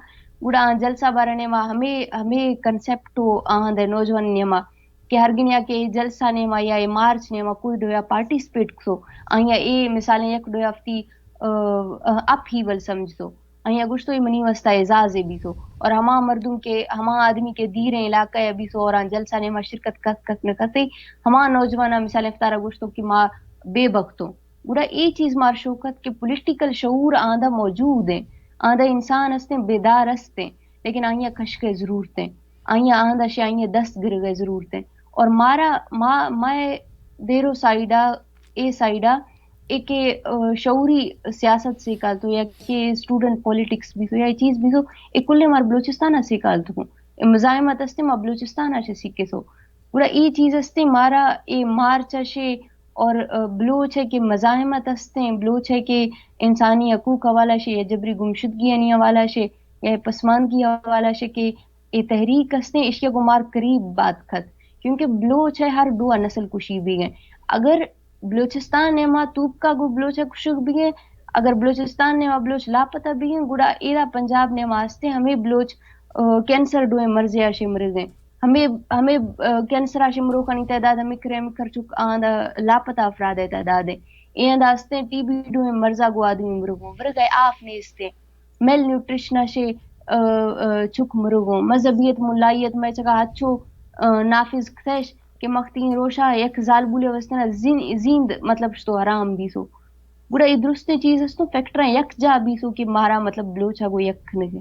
گڑا آ جلسہ بارہ نیما ہمے، ہمے کنسپٹ و آہاں دے نوجوان نیما کہ ہر گنیا کہ اے جلسہ نیما یا اے مارچ نیما کوئی ڈویا پارٹیسپیٹ کسو، آئیا اے مثالیں یک ڈویا وتی، آ، آ، اپ ہیول سمجھتو۔ آئیا گوشتو اے منی واسطہ اعزازے بیتو۔ اور ہما مردم کہ، ہما آدمی کہ دیریں علاقہ ءَ بیتو اور آ جلسہ نیما شرکت کت کت نہ کتے، ہما نوجواناں مثالیں وتارا گوشتو کہ ما بے بختوں۔ گڑا اے چیز مار شوکت کہ پولیٹیکل شعور آندا موجود ہیں، آندا انسان ہستیں، بیدار ہستیں، لیکن آئیا کشک ءِ ضرورت ہیں، آئیا آندا شے آئیا دست گرگ ءِ ضرورت ہیں۔ اور مارا، ما، مئے دیرو سائیڈا، اے سائیڈا اے کہ، آ، شعوری سیاست سیکالتو یا کہ اسٹوڈنٹ پولیٹکس بیتو یا اے چیز بیتو، اے کلیں مار بلوچستان ءَ سیکالتو۔ اے مزاحمت ہستیں ما بلوچستان ءَ شے سیکھتو۔ گڑا اے چیز ہستیں مارا اے مارچ ءَ شے اور، آ، بلوچ ءِ کہ مزاحمت ہستیں، بلوچ ءِ کہ انسانی حقوق حوالہ شے یا جبری گمشدگیانی حوالہ شے یا پسماندگی حوالہ شے کہ اے تحریک ہستیں، اشیا گوں مار قریب بات کت۔ کیونکہ بلوچ ءِ ہر ڈوا نسل کشی بیگیں۔ اگر بلوچستان ءِ ما توکا گوں بلوچ ءِ کشگ بیگیں، اگر بلوچستان ءِ ما بلوچ لاپتہ بیگیں، گڑا ایرا پنجاب ءِ ما ہستیں ہمے بلوچ، آ، کینسر ڈوئیں مرضے آ شے مرگیں۔ ہمے، ہمے، آ، کینسر آ شے مروکانی تعداد ہمے کرے ہمے کر چک آندا لاپتہ افراد ءِ تعداد ہیں۔ اے اندا ہستیں ٹی بی ڈوئیں مرضا گوں آدمی مرگوں۔ ورگا آف نیستیں۔ میل نیوٹریشن ءَ شے، آ، آ، چک مرگوں۔ مذہبیت، ملائیت مئے چکا ہچو، آ، نافذ کتش کہ مختی روشا یک زالبولے وستنا زین-، زیند مطلب شتو حرام بیسو۔ گڑا اے درستیں چیز ہستوں، فیکٹراں یک جا بیسو کہ مارا مطلب بلوچا گو یک کنگے۔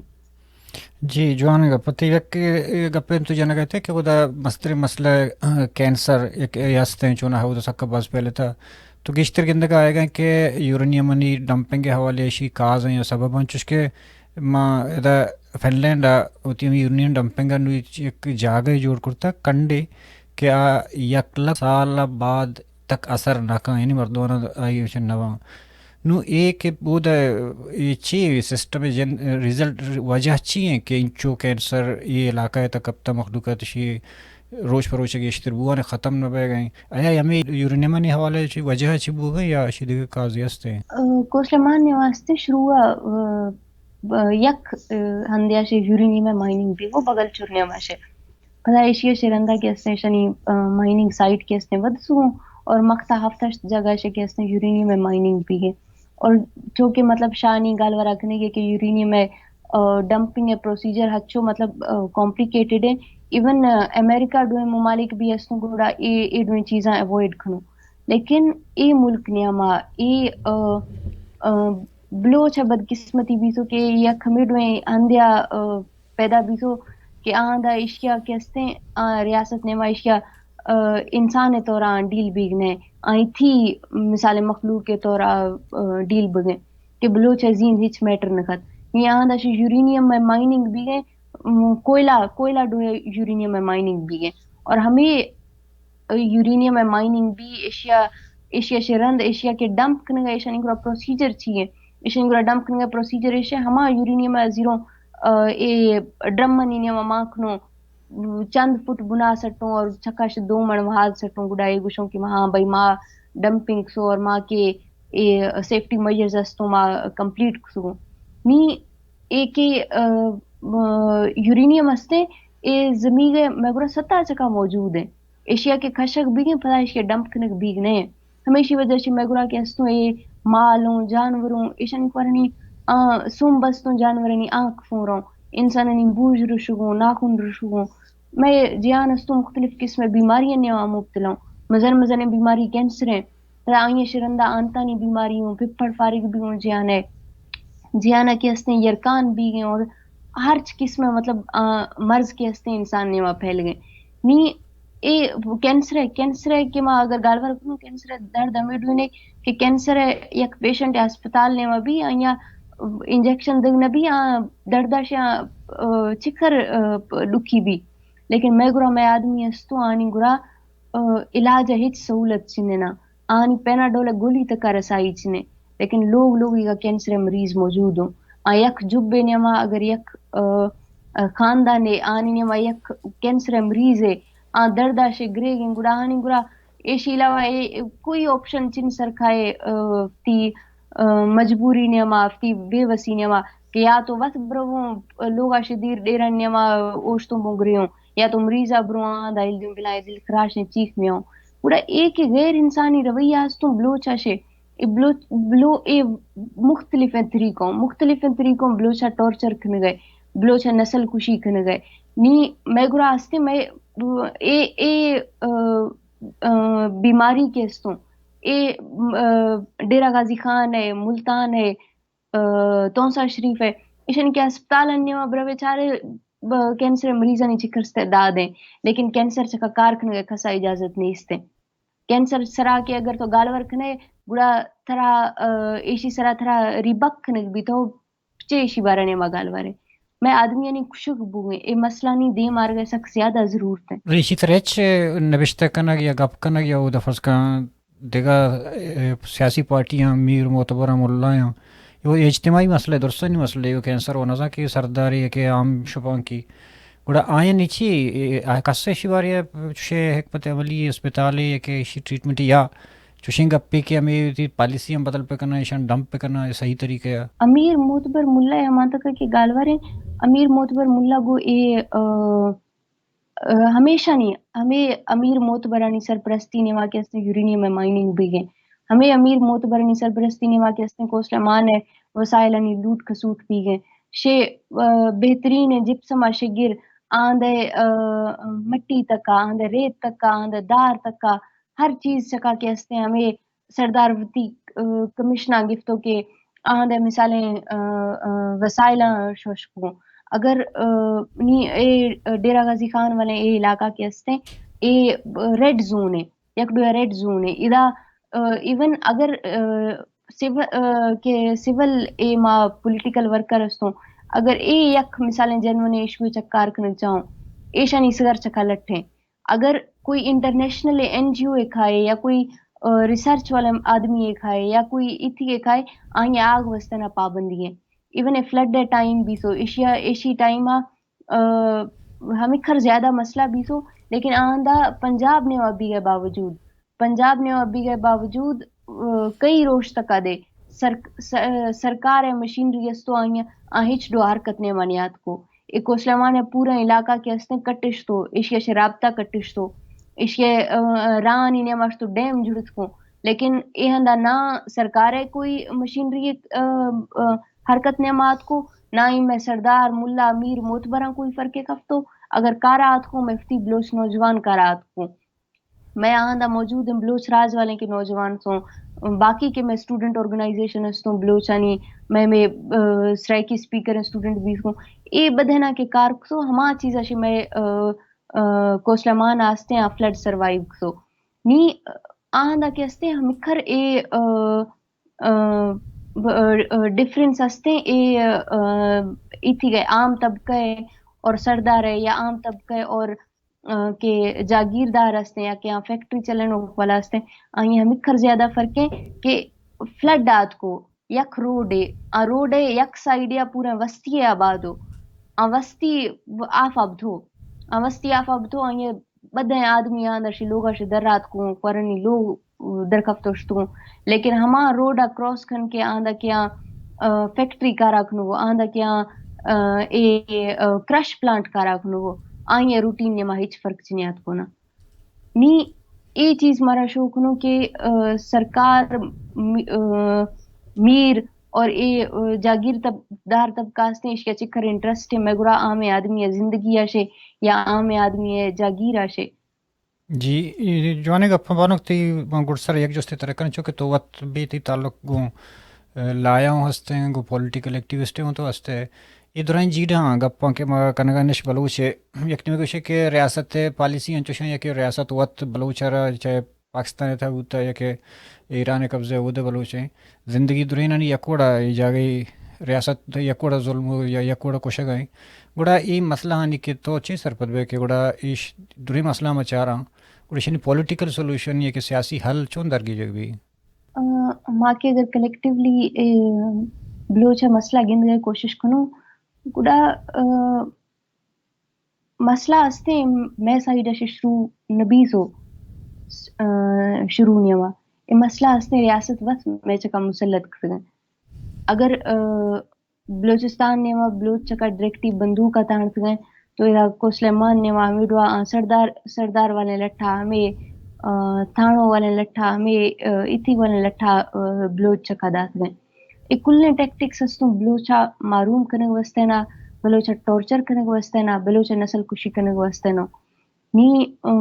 جی، جوان گپ۔ تئی یک گپے تو جنگ ءَ کہ خدا مستریں مسئلہ، آ، کینسر یک ہستیں، چون ہود سک باز پہلے تھا۔ تو گیشتر گندگ ءَ آئیگ ءَ کہ یورینیمانی ڈمپنگ ءِ حوالے ءَ ایشی کاز ایں یا سبب ایں، چوشکہ ما ادا فن لینڈ ءَ وتی ہمے یورینیم ڈمپنگ ءَ نوں یک جاگہے جوڑ کرتگ کنڈے کہ آ یک لکھ سال ءَ بعد تک اثر نہ کن، یعنی مردماں آئی وچ نہ باں۔ نوں اے کہ بود اے چی سسٹم جن ریزلٹ وجہ چی ایں کہ انچو کینسر اے علاقہ ءِ تک کپتہ، مخلوق ءَ تشی روچ پہ روچ گیشتر بوان ختم نہ بئیگ ءَ ایں۔ آیا ہمے یورینیمانی حوالہ ءَ چی وجہ چی بوگ ءَ ایں یا اشی دگہ کازے ہست ایں؟ آ، کوسلمان نے واسطے شروع ءَ، آ، ب-، یک، آ، ہندے ءَ شے یورینیم ءِ مائننگ بیگو بغل چرنیم ءَ شے۔ پدا ایشی ءَ شے رندا کہ استیں شنی، آ، مائننگ سائٹ کہ استیں ودسو اور مختا ہفت ہشت جگہ شے کہ استیں یورینیم ءِ مائننگ بیگے۔ اور چونکہ مطلب شانی گالورا کنگے کہ یورینیم ءِ، آ، ڈمپنگ ءِ پروسیجر ہچو مطلب، آ، کمپلیکیٹڈ ایں۔ ایون، آ، امریکہ ڈوئیں ممالک بھی استوں گڑا اے، اے ڈوئیں چیزاں اوائڈ کنو۔ لیکن اے ملک نیاما اے، آ، آ، بلوچ ءِ بدقسمتی بیتو کہ یک ہمے ڈوئیں ہندیا، آ، پیدا بیتو کہ آہاں دا ایشیا کہ استیں، آ، ریاست نیما ایشیا، آ، انسان ءِ طور آ ڈیل بیگ نہ، آئی تھی مثال مخلوق ءِ طور آ، آ، ڈیل بگیں کہ بلوچ ءِ زیند ہچ میٹر نہ کت۔ نی آہاں دا شی یورینیم ءِ مائننگ بیگیں، م، کوئلہ، کوئلہ ڈوئے یورینیم ءِ مائننگ بیگیں۔ اور ہمے یورینیم ءِ مائننگ بی ایشیا، ایشیا شے رند ایشیا کہ ڈمپ کنگا ایشانی گرا پروسیجر چی ایں؟ ایشانی گرا ڈمپ کنگا پروسیجر ایشے ہما یورینیم ءَ زیروں، آ، اے ڈرمانی نیما مان کنوں، چند فٹ بنا سٹوں اور چکاش دو مڑ وہاد سٹوں، گڈا اے گوشوں کہ ہاں بھائی ما ڈمپنگ سو اور ما کہ اے سیفٹی میجرز استوں ما کمپلیٹ کسوں۔ نی اے کہ، آ، آ، یورینیم استیں، اے زمیگ ءِ مگرا ستا چکا موجود ایں۔ ایشیا کہ کشگ بیگیں، پدا ایشیا ڈمپ کنگ بیگ نہ ایں۔ ہمیشی وجہ شی مگرا کہ استوں اے مالوں، جانوروں، ایشانی کورنی، آ، سوم بستوں جانورانی آنکھ فوروں، انسانانی بوج رشگوں، ناخن رشگوں۔ مئے جیان استوں مختلف قسم بیماریاں نیوا مبتلا اوں۔ مزن مزنیں بیماری کینسر ایں۔ پدا آئی ءَ شرندا آنتانی بیماری اوں، پپڑ فارغ بی اوں جیان ءِ، جیان ءَ کہ استیں یرکان بیگیں اور ہرچ قسم ءِ مطلب، آ، مرض کہ استیں انسان نیوا پھیلگیں۔ نی اے کینسر ءِ، کینسر ءِ کہ ما اگر گالوار کنوں، کینسر ءِ درد ہمے ڈوہینے کہ کینسر ءِ یک پیشنٹ ءِ ہسپتال نیما بی، آئی ءَ انجیکشن دگ نہ بی، آ درد ءَ شہ، آ، چکر، آ، ڈکھی بی۔ لیکن مئے گورا مئے آدمی استوں، آنی گورا، آ، علاج ءِ ہچ سہولت چننا۔ آنی پیناڈول ءِ گولی تک ءَ رسائی چنے۔ لیکن لوگ لوگیگا کینسر ءِ مریض موجود اوں۔ آ یک جبے نیما اگر یک، آ، آ، خاندانے، آنی نیما یک کینسر ءِ مریضے، آ درد ءَ شہ گریگیں، گڑا آنی گڑا ایشی علاوہ اے کوئی آپشن چن سرکائے، آ، وتی، آ، مجبوری نیما، وتی بے وسی نیما کہ یا تو وت برو لوگا شہ دیر ڈیرن نیما اوشتوں بوں گریوں، یا تو مریضا برو آں دا ہل دیوں بلاں دل خراشیں چیخ میوں۔ گڑا اے کہ غیر انسانی رویہ استوں بلوچا شہ، اے بلو، بلو اے مختلفیں طریقوں، مختلفیں طریقوں بلوچا ٹارچر کنگئے، بلوچا نسل کشی کنگئے۔ نی مئے گورا استیں مئے اے، اے، آ، آ، بیماری کہ استوں، اے، آ، ڈیرہ غازی خان ءِ، ملتان ءِ، آ، تونسہ شریف ءِ، ایشانی کہ ہسپتالانی نیما بروے چارے، ب-، کینسر ءِ مریضانی چکر استعداد ایں، لیکن کینسر چکا کار کنگئے کسا اجازت نیستیں۔ کینسر سرا کہ اگر تو گالور کنے، گڑا ترا، آ، ایشی سرا ترا ریبک کنگ بی، تو چے ایشی بارہ نیما گالورے۔ مئے آدمیانی کشگ بوگیں، اے مسئلہانی دیم آرگئے سک زیادہ ضرورت ایں۔ ریشی ترا ہچ نبشتہ کنگ یا گپ کنگ یا اودا فرض کن دگہ، اے، سیاسی پارٹیاں، میر معتبراں، ملایاں، اے اجتماعی مسئلہ، درستانی مسئلہ، اے کینسر و نزاں کہ سرداری کہ عام شپانکی، گڑا آیانی چی، اے، آ، کس ایشی بارے ءَ چوشیں حکمت عملی، اسپتالے کہ ایشی ٹریٹمنٹ یا چوشیں گپے کہ ہمے وتی پالیسی ہم بدل پہ کناں، ایشان ڈمپ پہ کناں، اے صحیح طریقہ ءَ؟ امیر معتبر ملا ءِ ہما تک کہ گالواریں، امیر معتبر ملا گوں اے، آ، آ، ہمیشانی، ہمے امیر معتبرانی سرپرستی نیما کہ استیں یورینیم ءِ مائننگ بیگیں، ہمے امیر معتبرانی سرپرستی نیما کہ استیں کوسٹل مان ءِ وسائلانی لوٹ کسوٹ بیگیں، شے، آ، بہترین جپسم ءَ شگر، آندے، آ، مٹی تکا، آندے ریت تکا، آندے دار تکا، ہر چیز چکا کہ استیں ہمے سردار وتی، آ، کمیشناں گفتو کہ آہاں دے مثالیں، آ، آ، وسائلاں شوش کوں۔ اگر، آ، نی اے ڈیرہ غازی خان والیں اے علاقہ کہ استیں، اے ریڈ زون ہے، یک ڈویا ریڈ زون ہے۔ ادا، آ، ایون اگر، آ، سیو-، آ، کہ سول اے ما پولیٹیکل ورکر استوں، اگر اے یک مثالیں جنون ایشو چکار کنگ چاہوں، ایشانی سگر چکا لٹھیں۔ اگر کوئی انٹرنیشنل این جی او ءَ کھائے یا کوئی، آ، ریسرچ والا آدمی ءَ کھائے یا کوئی ایتھی ءَ کھائے، آئی ءَ آگ وستہ نا پابندی ہے۔ ایون اے فلڈ ءِ ٹائم بیسو، ایشیا، ایشی ٹائم ءَ، آ، ہمکھر زیادہ مسئلہ بیسو، لیکن آندا پنجاب نیوا بیگ ءِ باوجود، پنجاب نیوا بیگ ءِ باوجود، آ، کئی روش تکا دے سر-، س-، سرکار ءِ مشینری استو آئی ءَ، آ ہچ ڈو حرکت نیما نیاتکو۔ اے کوسلمان ءِ پورا علاقہ کہ استیں کٹشتو، ایشی ءَ شہ رابطہ کٹشتو، ایشی ءَ، آ، راہانی نیما اشتو ڈیم جڑتکو۔ لیکن اے ہندا نہ سرکار ءِ کوئی مشینری، آ، آ، حرکت نیما آتکو، نہ ہی مئے سردار، ملا، میر، معتبراں کوئی فرقے کفتو۔ اگر کارا آتکو، مئے وتی بلوچ نوجوان کارا آتکو۔ مئے آہاں دا موجود ہیں بلوچ راج والیں کہ نوجوان سوں، باقی کہ مئے اسٹوڈنٹ آرگنائزیشن استوں بلوچانی، مئے، مئے، آ، سرائیکی اسپیکر ہیں اسٹوڈنٹ بیسوں، اے بدہنا کہ کار کسو، ہما چیزا شی مئے، آ، آ، کوسلمان آستیں آ فلڈ سروائیو کسو۔ نی، آ، آہاں دا کہ استیں ہمکھر اے، آ، آ، ب-، آ، ڈفرنس استیں اے، آ، ایتھی گئے عام طبقہ ہے اور سردار ہے یا عام طبقہ ہے اور آ، کہ جاگیردار استیں یا کہ آ فیکٹری چلینوک والا استیں، آئی ہمکھر زیادہ فرق ہیں کہ فلڈ آتکو یک روڈے، آ روڈے یک سائیڈے آ پورا وستی آبادو، آ وستی آف ابدھو، آ وستی آف ابدھو، آئی بدیں آدمی آن درشی لوگا شی در آتکو، قرنی لوگ درکفت اشتگوں، لیکن ہما روڈ ءَ کراس کن کہ آندا کہ آ، آ، فیکٹری کارا کنو، آندا کہ آ، آ، اے، آ، کرش پلانٹ کارا کنو، آئی ءِ روٹین نیما ہچ فرق چنیات کنا۔ نی اے چیز مارا شو کنو کہ، آ، سرکار م-، آ، میر اور اے، آ، جاگیر طب-، دار طبقہ استیں، اشیا چکر انٹرسٹ ہے، مگرا عام آدمی ءِ زندگی آشے یا عام آدمی ءِ جاگیر آشے۔ جی، اے جوانیں گپ بانک تئی، من گڈسر یک جستے ترا کناں، چونکہ تو وت بے تئی تعلق گوں، اے، لایا ہوں ہستیں، گوں پولیٹیکل ایکٹیوسٹ ہوں تو ہستے۔ اے درائیں جیڑہاں گپاں کہ ما کنگا نش بلوچ ء، یک نیمگے گوشے کہ ریاست ء پالیسی انچوش ایں کہ ریاست وت بلوچ ء را چاہے پاکستان ء تہا بوتا یا کہ ایران ء قبضہ ء اود ء بلوچ ء زندگی درینانی یک وڑا اے جاگہی ریاست یک وڑا ظلم یا یک وڑا کشگ ء ایں۔ گڑا اے مسئلہ آنی کہ تو چے سرپد بئے کہ گڑا اے ش-، دریں مسئلہ ما چاراں، گڑا ایشانی پولیٹیکل سولوشن یا کہ سیاسی حل چون درگیجگ بی؟ آ، ما کہ اگر کلیکٹیولی، اے، بلوچ ء مسئلہ گندگ ء کوشش کنوں، گڑا، آ، مسئلہ استیں مئے سائیڈ ء شروع نبیسو، آ، شروع نیوا۔ اے مسئلہ استیں ریاست وت مئے چکا مسلط کتگن۔ اگر، آ، بلوچستان نیما بلوچ چکا ڈائریکٹلی بندوک ء تانڑتگیں، تو ادا کوہ سلیمان نیما ہمے ڈوا آ سردار، سردار والیں لٹھا ہمے، آ، تھانو والیں لٹھا ہمے، آ، ایتھی والیں لٹھا، آ، بلوچ چکا داتگیں۔ اے کلیں ٹیکٹکس استوں بلوچا محروم کنگ واسطے نا، بلوچا ٹارچر کنگ واسطے نا، بلوچا نسل کشی کنگ واسطے نا۔ نی، آ،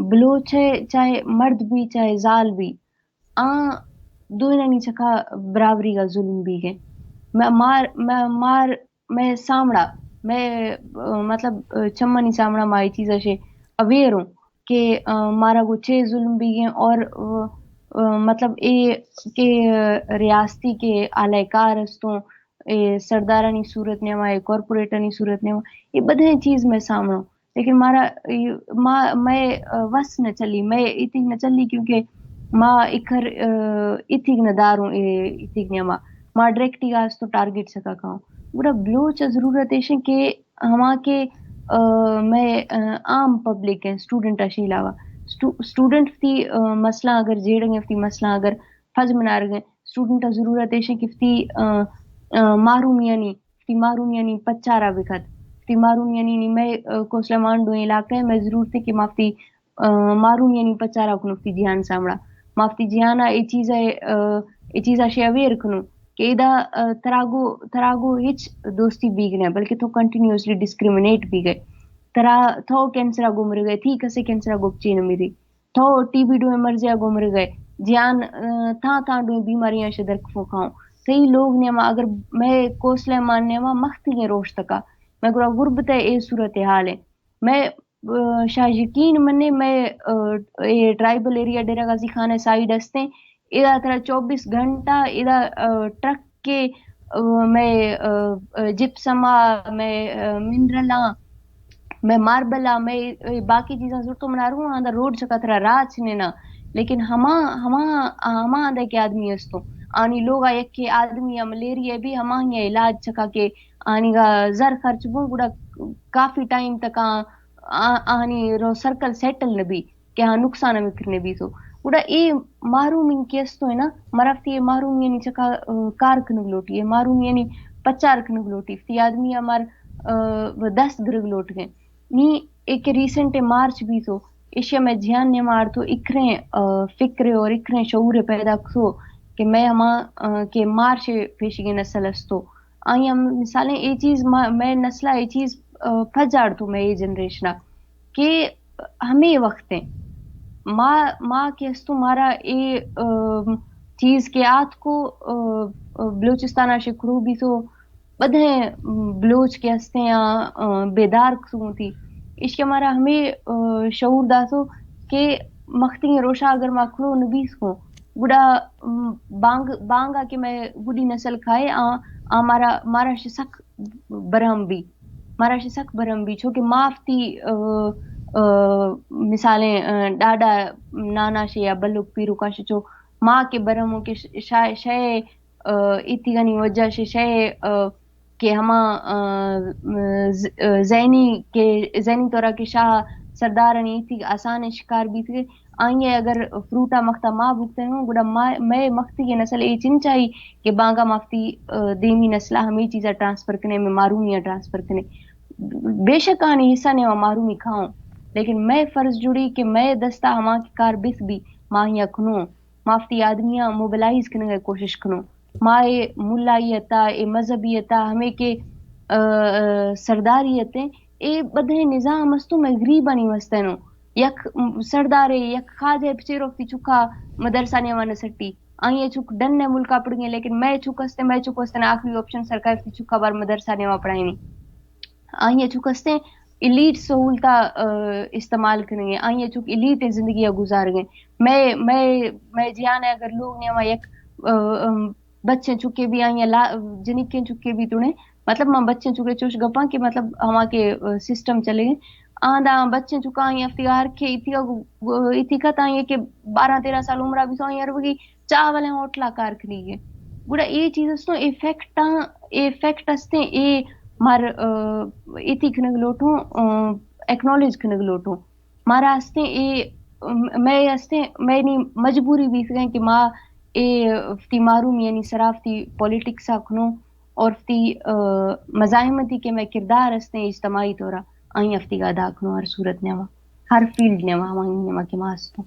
بلوچ ء چاہے مرد بی، چاہے زال بی، آ دوئینانی چکا برابری گا ظلم بیگے۔ مئے مار، مئے مار، مئے سامڑا، مئے، آ، مطلب، آ، چمانی سامڑا ما اے چیزا شے اویئر ہوں کہ، آ، مارا گو چے ظلم بیگے اور، آ، آ، مطلب اے کہ ریاستی کے اعلی کار استوں، اے سردارانی صورت نیوا، اے کارپوریٹانی صورت نیوا، اے بدہیں چیز مئے سامڑا۔ لیکن مارا، ما، مئے، آ، وس نہ چلی، مئے ایتیگ نہ چلی، کیونکہ ما اکھر، آ، ایتیگ نہ داروں، اے ایتیگ نیما۔ ما ڈائریکٹ ای آستو ٹارگٹ سکا کاؤں۔ گڑا بلوچ ء ضرورت ایشیں کہ ہما کہ، آ، مئے، آ، عام پبلک ہیں، اسٹوڈنٹ اشی علاوہ۔ اسٹو-، اسٹوڈنٹ وتی، آ، مسئلہ اگر جیڑگ ہیں، وتی مسئلہ اگر پج منارگ ہیں، اسٹوڈنٹ ء ضرورت ایشیں کہ وتی، آ، آ، محرومیانی، وتی محرومیانی پچارا بکت۔ وتی محرومیانی نی مئے، آ، کوسلمان ڈوئیں علاقہ ء مئے ضرورت ہے کہ ما وتی، آ، محرومیانی پچارا کنو وتی جہان سامڑا۔ ما وتی جہان ء اے چیز ء، آ، اے چیز ء شے اویئر کنو کہ ادا، آ، تراگو، تراگو ہچ دوستی بیگ نہ، بلکہ تو کنٹینیوسلی ڈسکریمنیٹ بیگ ئے۔ ترا، تو کینسر ء گمرگ ئے، تھی کسے کینسر ء گپچے نہ مری۔ تو ٹی بی ڈوئیں مرضے ء گمرگ ئے، جیان، آ، تاں تاں ڈوئیں بیماریاں شہ درکفو کھاؤں۔ تئی لوگ نیما، اگر مئے کوسلے مان نیما مختگیں روش تکا، مئے گڑا غربت ء اے صورت حال ہے۔ مئے، آ، شاہ یقین منے مئے، آ، اے ٹرائبل ایریا ڈیرہ غازی خان ء سائیڈ استیں، ادا ترا چوبیس گھنٹہ ادا، آ، ٹرک کہ، آ، مئے، آ، آ، جپسم آ، مئے، آ، منرل آ، مئے ماربل آ، مئے، آ، باقی چیزاں زرتو منارو آندا روڈ چکا ترا راہ چنے نا۔ لیکن ہما، ہما، ہما آندا کہ آدمی استو، آنی لوگا یکے آدمی یا ملیریا بھی ہما ہی علاج چکا کہ آنی گا زر خرچ بو گڑا کافی ٹائم تک آ، آ، آنی رو سرکل سیٹل نبی۔ کہ آ نقصان ہمے کرنے بیتو۔ گڑا اے محرومین کہ استو ہے نا، مرا وتی اے محرومیانی چکا، آ، کار کنگ لوٹی، اے محرومیانی پچار کنگ لوٹی، وتی آدمی آ مار، آ، دست گرگ لوٹ گئے۔ نی اے کہ ریسنٹ مارچ بیتو، ایشی میں جھیان نے مارتو اکریں، آ، فکر اور اکریں شعور پیدا کتو کہ میں ہما، آ، کہ مارچ پیشگی نسل استو۔ آئی ہم مثالیں اے چیز ما، میں نسلہ اے چیز، آ، پجاڑتو میں اے جنریشنا کہ ہمے وخت ہیں۔ ما، ما کہ استوں مارا اے، ام، چیز کہ آتکو، ا، ا، بلوچستان آ شکرو بیتو بدہیں، ام، بلوچ کہ ہستیں آ، ا، بیدار کسوں تھی۔ اشکہ مارا ہمے، ا، شعور داتو کہ مختیں روشا اگر ما کھڑو نبیس کو گڑا، ام، بانگ، بانگا کہ میں گڈی نسل کھائے آ، آ مارا، مارا شہ سک برہم بی۔ مارا شہ سک برہم بی۔ چونکہ ما وتی، آ، آ، مثالیں، آ، ڈاڈا نانا شے یا بلک پیرکا شے چو ما کہ برہم ہوں کہ ش-، شاہ، شے، آ، ایتیگانی وجہ شے، شے، آ، کہ ہما، آ، ز-، آ، زینی کہ، زینی طورا کہ شاہ سردارانی ایتیگ آسان شکار بیت کہ آئی ء اگر فروٹ ء مختا ما بوگتیں ہوں، گڑا ما، مئے مختی ء نسل اے چنچائی کہ بانگا ما وتی، آ، دیمی نسل ء ہمے چیز ء ٹرانسفر کنیں، مئے مارومی ء ٹرانسفر کنیں۔ بے شک آنی حصہ نے ما مارومی کھاؤں، لیکن مئے فرض جوڑی کہ مئے دستا ہما کہ کار بس بی، ما ہیا کھنوں، ما وتی آدمیاں موبلائز کنگ ء کوشش کھنوں۔ ما اے ملائی ء تا، اے مذہبی ء تا، ہمے کہ، آ، آ، سرداری ء تیں، اے بدہیں نظام استوں مئے غریبانی واسطہ نوں۔ یک سردارے، یک خادے بچیرو وتی چکا مدرسہ نیوا نہ سٹی۔ آئی ءَ چک ڈن ءَ ملک ءَ پڑگیں، لیکن مئے چک استیں، مئے چک استیں، آخری آپشن سرکار وتی چک ءَ بار مدرسہ نیما پڑھائینی۔ آئی ءَ چک استیں ایلیٹ سہولتا، آ، استعمال کنگیں، آئی ءَ چک ایلیٹ زندگی ءَ گزارگیں۔ مئے، مئے، مئے جیان ءَ اگر لوگ نیما یک، آ، آ، بچیں چکے بھی آئی ءَ لا-، جنکیں چکے بھی تڑیں، مطلب من بچیں چکے چوش گپاں کہ مطلب ہما کہ، آ، سسٹم چلگیں، آں دا بچیں چکاں آئی ءَ ہفتگا ہر کے ایتیگا گو-، گو-، ایتیگا تا آئی ءَ کہ بارہ تیرہ سال عمر ءَ بیتو آئی ءَ ہر وگی چاہ والیں ہوٹل ءَ کار کنیگیں۔ گڑا اے چیز استوں، اے فیکٹاں، اے فیکٹ استیں، اے مار، آ، ایتی کنگ لوٹوں، آ، ایکنالج کنگ لوٹوں۔ مارا استیں اے، م-، مئے استیں، مئے نی مجبوری بیتگیں کہ ما اے وتی مارومی یعنی سرا وتی پولیٹکس ءَ کنوں اور وتی، آ، مزاحمتی کہ مئے کردار استیں اجتماعی طور ءَ آئی ءَ وتی ادا کنوں ہر صورت نیما، ہر فیلڈ نیما، ہمائی نیما کہ ما استوں۔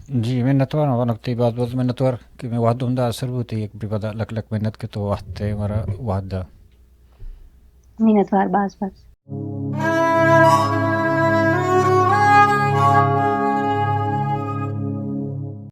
جی، منتوار آں، ونک تئی باز باز منتوار کہ مئے وہد ہمدا سر بوت، یک بری پدا لک لک منت کہ تو وہد ءَ مارا وہد دات۔ منتوار باز باز۔